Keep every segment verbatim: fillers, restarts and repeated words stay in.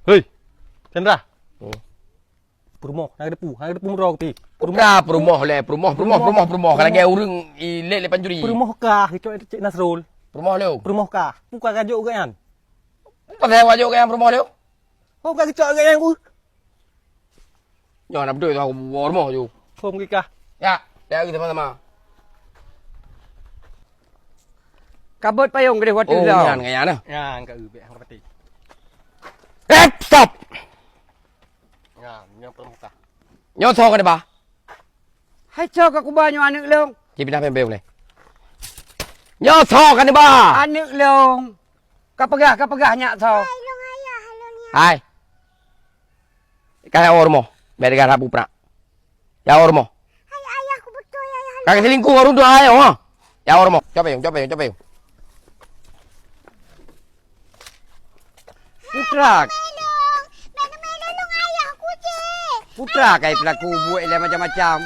Hei, Chandra. Hmm. Peurumoh, hana geuteupeu, hana geuteupeu meudroe keuti. Peurumoh. Ka peurumoh lé, peurumoh, peurumoh, peurumoh, peurumoh. Ka lagèe ureueng ilèe lé pancuri. Peurumoh kah, geucok Cik Nasrul. Peurumoh lé. Peurumoh kah. Peue ka jok geuh nyan? Peue ka jok geuh nyan peurumoh lé? Oh, ka geucok geuh nyan, uh. Nyoe na beutôi teuh aku buka rumoh ju. Hom gikah. Ya, ya, kita sama-sama. Kabot payong keudeh watèe. Oh, nyan, nyan, nah. Nyan, ka eu, bèk hang ka pati. Eh, stop! Nyan, nyan peureumpah. Nyoe soe ka neuba? Hai soe ka kuba nyoe aneuk lôn? Cit pinah payong lé. Nyoe soe ka neuba? Aneuk lôn. Ka peugah, ka peugah nyak soe. Hai, lôn ayah, lôn nyak. Hai. Ka ya rumoh. Bèk deuh rab buprak. Ya rumoh. Hai ayah, ku beutôi ayah. Ka selingkuh ngon ureueng tuha ayah, ha? Ya rumoh. Coba yung, coba yung, coba yung. Putra. Putra kai pelaku buet ilèe macam-macam.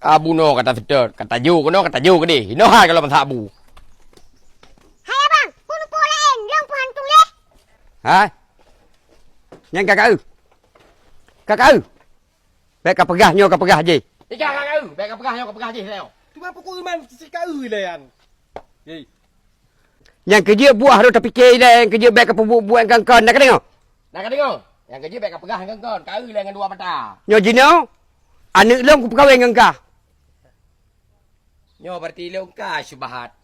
Abu no kata seutôt, kata ju keunoe, kata ju keudeh. Inoe hai kalau masa abu. Hai abang, pun po laén, lôn pun hantu lé. Ha? Nyang ka keu? Ka keu? Bèk ka peugah nyoe ka peugah jih. Ika ka keu? Bèk ka peugah nyoe ka peugah jih lé. Cuma pokok iman si keu lé yan. Hei. Nyang keujeuet buah rot tapike ilèe, nyang keujeuet bèk ka peubuet-buet nyang kon-kon. Na ka deungoe? Na ka deungoe? Nyang keujeuet bèk ka peugah nyang kon-kon. Keu ilèe ngon dua mata. Nyoe jinoe, aneuk lôn kupeukawen ngon kah. Nyoe berarti lôn ka syubhat.